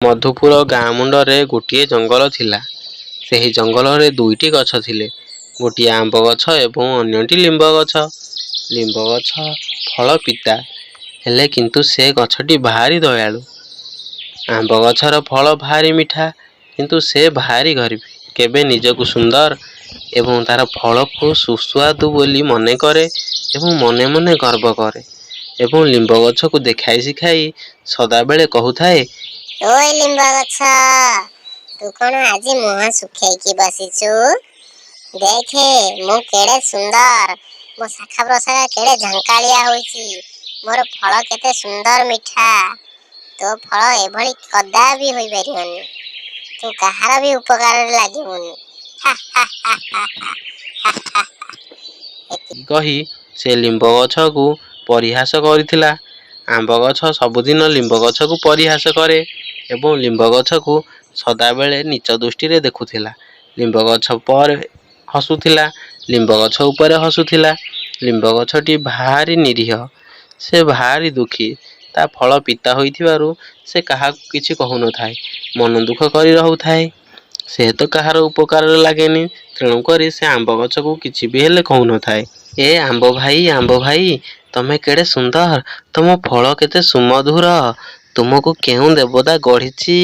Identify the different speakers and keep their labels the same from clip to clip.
Speaker 1: ମଧୁପୁର ଗାଁ ମୁଣ୍ଡରେ ଗୋଟିଏ ଜଙ୍ଗଲ ଥିଲା। ସେହି ଜଙ୍ଗଲରେ ଦୁଇଟି ଗଛ ଥିଲେ, ଗୋଟିଏ ଆମ୍ବ ଗଛ ଏବଂ ଅନ୍ୟଟି ଲିମ୍ବ ଗଛ। ଲିମ୍ବ ଗଛ ଫଳ ପିତା ହେଲେ, କିନ୍ତୁ ସେ ଗଛଟି ଭାରି ଦୟାଳୁ। ଆମ୍ବ ଗଛର ଫଳ ଭାରି ମିଠା, କିନ୍ତୁ ସେ ଭାରି ଗର୍ବୀ। କେବେ ନିଜକୁ ସୁନ୍ଦର ଏବଂ ତା'ର ଫଳକୁ ସୁସ୍ୱାଦୁ ବୋଲି ମନେକରେ ଏବଂ ମନେ ମନେ ଗର୍ବ କରେ ଏବଂ ଲିମ୍ବ ଗଛକୁ ଦେଖାଇ ଶିଖାଇ ସଦାବେଳେ କହୁଥାଏ,
Speaker 2: ଓଏ ଲିମ୍ବ ଗଛ, ତୁ କ'ଣ ଆଜି ମୁହଁ ଶୁଖେଇକି ବସିଛୁ? ଦେଖେ, ମୁଁ କେଡ଼େ ସୁନ୍ଦର। ମୋ ଶାଖା ପ୍ରଶାଖା କେଡ଼େ ଝଙ୍କାଳିଆ ହୋଇଛି। ମୋର ଫଳ କେତେ ସୁନ୍ଦର ମିଠା। ତୋ ଫଳ ଏଭଳି କଦାପି ହୋଇପାରିବନି। ତୁ କାହାର ବି ଉପକାରରେ ଲାଗିବୁନି। ହା ହା ହା ହା ହା ହା।
Speaker 1: କହି ସେ ଲିମ୍ବ ଗଛକୁ ପରିହାସ କରିଥିଲା। ଆମ୍ବ ଗଛ ସବୁଦିନ ଲିମ୍ବ ଗଛକୁ ପରିହାସ କରେ ଏବଂ ଲିମ୍ବ ଗଛକୁ ସଦାବେଳେ ନୀଚ ଦୃଷ୍ଟିରେ ଦେଖୁଥିଲା। ଲିମ୍ବ ଗଛ ପରେ ହସୁଥିଲା, ଲିମ୍ବ ଗଛ ଉପରେ ହସୁଥିଲା। ଲିମ୍ବ ଗଛଟି ଭାରି ନିରୀହ। ସେ ଭାରି ଦୁଃଖୀ। ତା' ଫଳ ପିତା ହୋଇଥିବାରୁ ସେ କାହାକୁ କିଛି କହୁନଥାଏ, ମନ ଦୁଃଖ କରି ରହୁଥାଏ। ସେ ତ କାହାର ଉପକାରରେ ଲାଗେନି, ତେଣୁକରି ସେ ଆମ୍ବ ଗଛକୁ କିଛି ବି ହେଲେ କହୁନଥାଏ। ଏ ଆମ୍ବ ଭାଇ, ଆମ୍ବ ଭାଇ, ତମେ କେଡ଼େ ସୁନ୍ଦର! ତମ ଫଳ କେତେ ସୁମଧୁର! ତୁମକୁ କେଉଁ ଦେବତା ଗଢ଼ିଛି!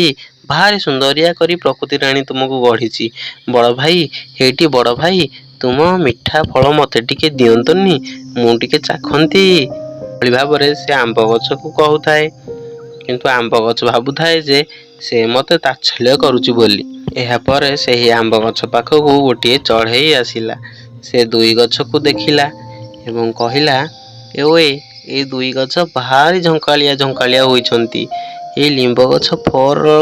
Speaker 1: ଭାରି ସୁନ୍ଦରିଆ କରି ପ୍ରକୃତି ରାଣୀ ତୁମକୁ ଗଢ଼ିଛି। ବଡ଼ ଭାଇ, ହେଇଟି ବଡ଼ ଭାଇ, ତୁମ ମିଠା ଫଳ ମୋତେ ଟିକେ ଦିଅନ୍ତନି, ମୁଁ ଟିକେ ଚାଖନ୍ତି। ଏଭଳି ଭାବରେ ସେ ଆମ୍ବ ଗଛକୁ କହୁଥାଏ। କିନ୍ତୁ ଆମ୍ବ ଗଛ ଭାବୁଥାଏ ଯେ ସେ ମୋତେ ତାଚ୍ଛଲ୍ୟ କରୁଛି ବୋଲି। ଏହାପରେ ସେହି ଆମ୍ବ ଗଛ ପାଖକୁ ଗୋଟିଏ ଚଢ଼େଇ ଆସିଲା। ସେ ଦୁଇ ଗଛକୁ ଦେଖିଲା ଏବଂ କହିଲା, ଓଏ, ଏ ଦୁଇ ଗଛ ଭାରି ଝଙ୍କାଳିଆ ଝଙ୍କାଳିଆ ହୋଇଛନ୍ତି। ଏହି ଲିମ୍ବ ଗଛ ଫଳ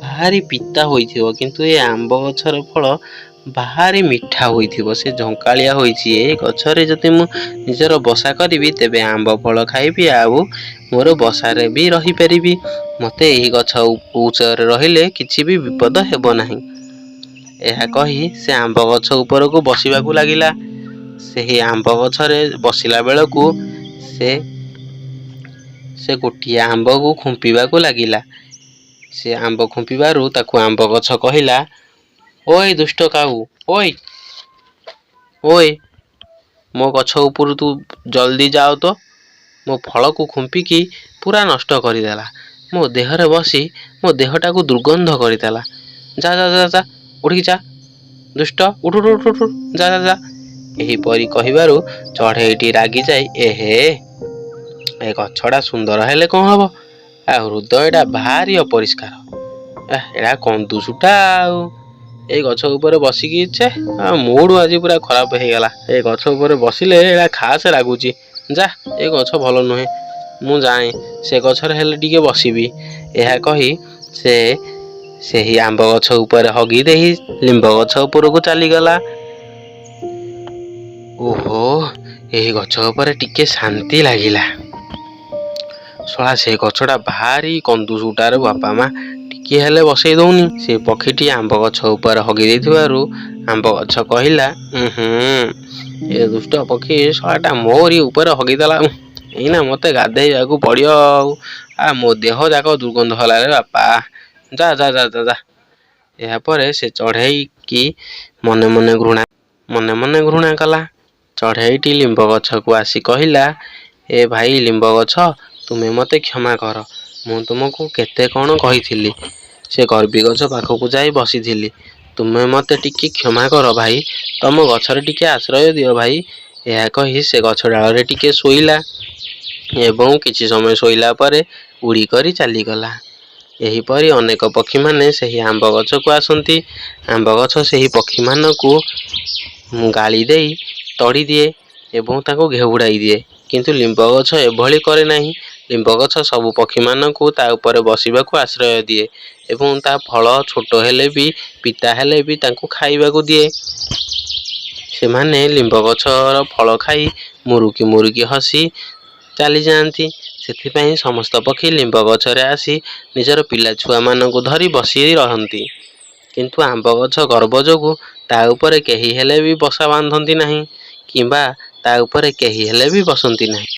Speaker 1: ଭାରି ପିତା ହୋଇଥିବ, କିନ୍ତୁ ଏ ଆମ୍ବ ଗଛର ଫଳ ଭାରି ମିଠା ହୋଇଥିବ। ସେ ଝଙ୍କାଳିଆ ହୋଇଛି। ଏ ଗଛରେ ଯଦି ମୁଁ ନିଜର ବସା କରିବି, ତେବେ ଆମ୍ବ ଫଳ ଖାଇବି ଆଉ ମୋର ବସାରେ ବି ରହିପାରିବି। ମୋତେ ଏହି ଗଛ ଉଚ୍ଚରେ ରହିଲେ କିଛି ବି ବିପଦ ହେବ ନାହିଁ। ଏହା କହି ସେ ଆମ୍ବ ଗଛ ଉପରକୁ ବସିବାକୁ ଲାଗିଲା। ସେହି ଆମ୍ବ ଗଛରେ ବସିଲା ବେଳକୁ ସେ ଗୋଟିଏ ଆମ୍ବକୁ ଖୁମ୍ପିବାକୁ ଲାଗିଲା। ସେ ଆମ୍ବ ଖୁମ୍ପିବାରୁ ତାକୁ ଆମ୍ବ ଗଛ କହିଲା, ଓଏ ଦୁଷ୍ଟ କାଉ, ଓଏ ଓଏ, ମୋ ଗଛ ଉପରୁ ତୁ ଜଲ୍ଦି ଯାଅ ତ। ମୋ ଫଳକୁ ଖୁମ୍ପିକି ପୁରା ନଷ୍ଟ କରିଦେଲା। ମୋ ଦେହରେ ବସି ମୋ ଦେହଟାକୁ ଦୁର୍ଗନ୍ଧ କରିଦେଲା। ଯା ଯା ଯା ଯା, ଉଠିକି ଯା। ଦୁଷ୍ଟ, ଉଠୁ ଉଠୁ ଉଠୁ ଉଠୁ, ଯା ଯା ଯା। ଏହିପରି କହିବାରୁ ଚଢ଼େଇଟି ରାଗିଯାଇ, ଏହେ, ଏ ଗଛଟା ସୁନ୍ଦର ହେଲେ କ'ଣ ହବ, ଆଉ ହୃଦୟଟା ଭାରି ଅପରିଷ୍କାର। ଏଇଟା କନ୍ଦୁସୁଟା। ଆଉ ଏଇ ଗଛ ଉପରେ ବସିକି, ଛେ, ମୁଡ୍ ଆଜି ପୁରା ଖରାପ ହେଇଗଲା। ଏ ଗଛ ଉପରେ ବସିଲେ ଏଇଟା ଖାସ ଲାଗୁଛି। ଯା, ଏ ଗଛ ଭଲ ନୁହେଁ। ମୁଁ ଯାଏଁ, ସେ ଗଛରେ ହେଲେ ଟିକେ ବସିବି। ଏହା କହି ସେ ସେହି ଆମ୍ବ ଗଛ ଉପରେ ହଗି ଦେଇ ଲିମ୍ବ ଗଛ ଉପରକୁ ଚାଲିଗଲା। ଓହୋ, ଏହି ଗଛ ଉପରେ ଟିକେ ଶାନ୍ତି ଲାଗିଲା। ଶଳା, ସେ ଗଛଟା ଭାରି କନ୍ଦୁସୁଟାରେ ବାପା ମା, ଟିକିଏ ହେଲେ ବସେଇ ଦଉନି। ସେ ପକ୍ଷୀଟି ଆମ୍ବ ଗଛ ଉପରେ ହଗି ଦେଇଥିବାରୁ ଆମ୍ବ ଗଛ କହିଲା, ହୁଁ, ଏ ଦୁଷ୍ଟ ପକ୍ଷୀ ଶଳାଟା ମୋରି ଉପରେ ହଗିଦେଲା। ଏଇନା ମୋତେ ଗାଧେଇବାକୁ ପଡ଼ିବ। ଆଉ ମୋ ଦେହ ଯାକ ଦୁର୍ଗନ୍ଧ ହେଲା ରେ ବାପା। ଯା ଯା ଯା ଯା ଯା। ଏହାପରେ ସେ ଚଢ଼େଇକି ମନେ ମନେ ଘୃଣା କଲା। ଚଢ଼େଇଟି ଲିମ୍ବ ଗଛକୁ ଆସି କହିଲା, ଏ ଭାଇ ଲିମ୍ବ ଗଛ, ତୁମେ ମୋତେ କ୍ଷମା କର। ମୁଁ ତୁମକୁ କେତେ କ'ଣ କହିଥିଲି। ସେ ଗର୍ବୀ ଗଛ ପାଖକୁ ଯାଇ ବସିଥିଲି। ତୁମେ ମୋତେ ଟିକେ କ୍ଷମା କର ଭାଇ। ତମ ଗଛରେ ଟିକେ ଆଶ୍ରୟ ଦିଅ ଭାଇ। ଏହା କହି ସେ ଗଛ ଡାଳରେ ଟିକେ ଶୋଇଲା ଏବଂ କିଛି ସମୟ ଶୋଇଲା ପରେ ଉଡ଼ିକରି ଚାଲିଗଲା। ଏହିପରି ଅନେକ ପକ୍ଷୀମାନେ ସେହି ଆମ୍ବ ଗଛକୁ ଆସନ୍ତି। ଆମ୍ବ ଗଛ ସେହି ପକ୍ଷୀମାନଙ୍କୁ ଗାଳି ଦେଇ ତଡ଼ି ଦିଏ ଏବଂ ତାଙ୍କୁ ଘଉଡ଼ାଇ ଦିଏ। କିନ୍ତୁ ଲିମ୍ବ ଗଛ ଏଭଳି କରେ ନାହିଁ। ଲିମ୍ବ ଗଛ ସବୁ ପକ୍ଷୀମାନଙ୍କୁ ତା' ଉପରେ ବସିବାକୁ ଆଶ୍ରୟ ଦିଏ ଏବଂ ତା' ଫଳ ଛୋଟ ହେଲେ ବି, ପିତା ହେଲେ ବି ତାଙ୍କୁ ଖାଇବାକୁ ଦିଏ। ସେମାନେ ଲିମ୍ବ ଗଛର ଫଳ ଖାଇ ମୁରୁକି ମୁରୁକି ହସି ଚାଲିଯାଆନ୍ତି। ସେଥିପାଇଁ ସମସ୍ତ ପକ୍ଷୀ ଲିମ୍ବ ଗଛରେ ଆସି ନିଜର ପିଲା ଛୁଆମାନଙ୍କୁ ଧରି ବସି ରହନ୍ତି। କିନ୍ତୁ ଆମ୍ବ ଗଛ ଗର୍ବ ଯୋଗୁଁ ତା' ଉପରେ କେହି ହେଲେ ବି ବସା ବାନ୍ଧନ୍ତି ନାହିଁ କିମ୍ବା ତା' ଉପରେ କେହି ହେଲେ ବି ବସନ୍ତି ନାହିଁ।